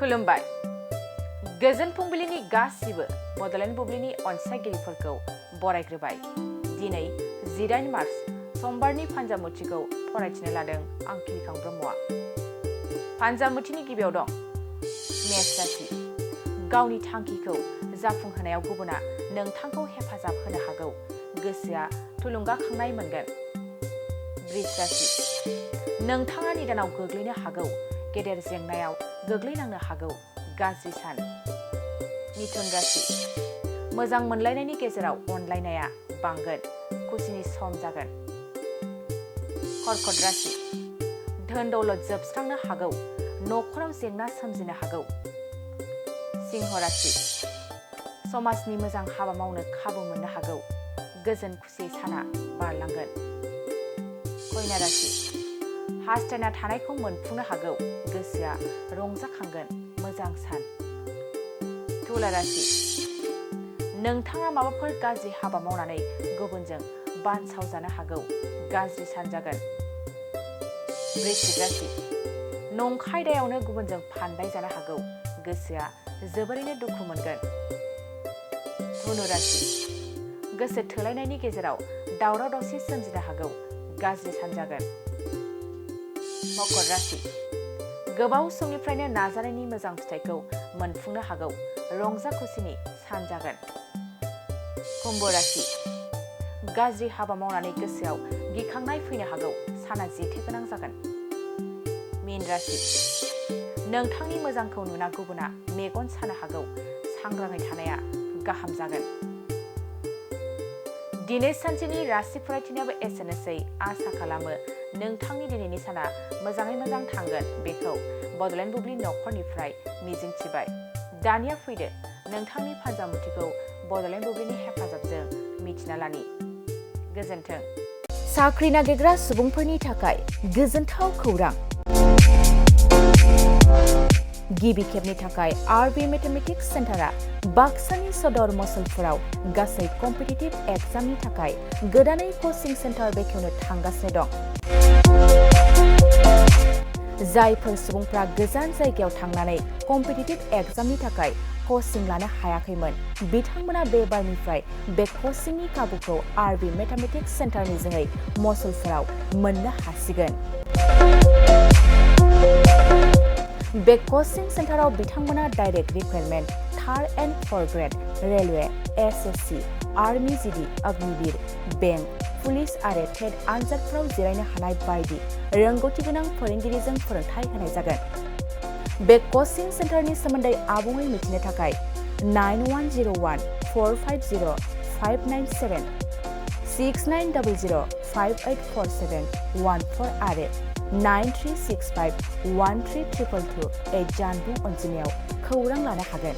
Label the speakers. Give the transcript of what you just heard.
Speaker 1: खुलुमबाय गोजोन फुंबिलिनि गासिबो बड'लेण्ड बुब्लिनि अनसायगिरिफोरखौ बरायग्रोबाय दिनै 18 मार्च समबारनि फान्जामुथिखौ फरायथिनो लादों आं खिलिखां ब्रह्मआ फान्जामुथिनि गिबियाव दं मेष राशि गावनि थांखिखौ जाफुंहोनायाव गुबुना नोंथांखौ हेफाजाब होनो हागौ गोसोआ थुलुंगाखांनाय मोनगोन वृष राशि नोंथाङा निदानाव गोग्लैनो हागौ गेदेर जेंनायाव गोग्लैनांनो हागौ गाज्रि सान मिथुन राशि मोजां मोनलायनायनि गेजेराव अनलायनाया बांगोन खुसिनि सम जागोन कर्कट राशि धोन दौलत जोबस्रांनो हागौ नखराव जेंना सोमजिनो हागौ सिंह राशि समाजनि मोजां हाबा मावनो खाबु मोननो हागौ गोजोन खुसि साना बारलांगोन कन्या राशि हास्थायना थानायखौ मोनफुंनो हागौ गोसोआ रंजाखांगोन मोजां सान तुला राशि नोंथाङा माबाफोर गाज्रि हाबा मावनानै गुबुनजों बानसावजानो हागौ गाज्रि सान जागोन वृश्चिक राशि नंखाय दायावनो गुबुनजों फानदाय जानो हागौ गोसोआ जोबोरैनो दुखु मोनगोन धनु राशि गोसो थोलायनायनि गेजेराव दावराव दावसि सोमजिनो हागौ गाज्रि सान जागोन मकर राशि गोबाव समनिफ्रायनो नाजानायनि मोजां फिथाइखौ मोनफुंनो हागौ रंजा खुसिनि सान जागोन कुम्भ राशि गाज्रि हाबा मावनानै गोसोआव गिखांनाय फैनो हागौ साना जेथो गोनां जागोन मीन राशि नोंथांनि मोजांखौ नुना गुबुना मेगन सानो हागौ सांग्राङै थानाया गाहाम जागोन दिनै सानसेनि राशि फरायथिनायाबो एसेनोसै आसा खालामो नोंथांनि दिनैनि साना मोजाङै मोजां थांगोन बेखौ बड'लेण्ड बुब्लि नखरनिफ्राय मिजिंथिबाय दानिया फैदो नोंथांनि फान्जामुथिखौ बड'लेण्ड बुब्लिनि हेफाजाबजों मिथिना लानि गोजोन्थों साख्रि नागिरग्रा सुबुंफोरनि थाखाय गोजोनथाव खौरां गिबि खेबनि थाखाय आरबि मेथमेटिक्स सेन्टारा बाक्सानि सदर मसलपुराव गासै कम्पिटिटिभ एग्जामनि थाखाय गोदानै कचिं सेन्टार बेखेवनो थांगासिनो दं जायफोर सुबुंफ्रा गोजान जायगायाव थांनानै कम्पिटिटिभ एग्जामनि थाखाय कचिं लानो हायाखैमोन बिथांमोना बे बारनिफ्राय बे कचिंनि खाबुखौ आरबि मेथमेटिक्स सेन्टारनि जोहै मसलपुराव मोननो हासिगोन बे कचिं सेन्टाराव बिथांमोना direct recruitment third and forth grade railway SSC army GD Agniveer bank police आरो टेट आनजादफोराव जिरायनो हानाय बायदि रोंगौथि गोनां फोरोंगिरिजों फोरोंथाय होनाय जागोन बे कचिं सेन्टारनि सोमोन्दै आबुङै मिथिनो थाखाय 9101450597 6900584714 आरो 9365132228 जानबुं अनजिमायाव खौरां लानो हागोन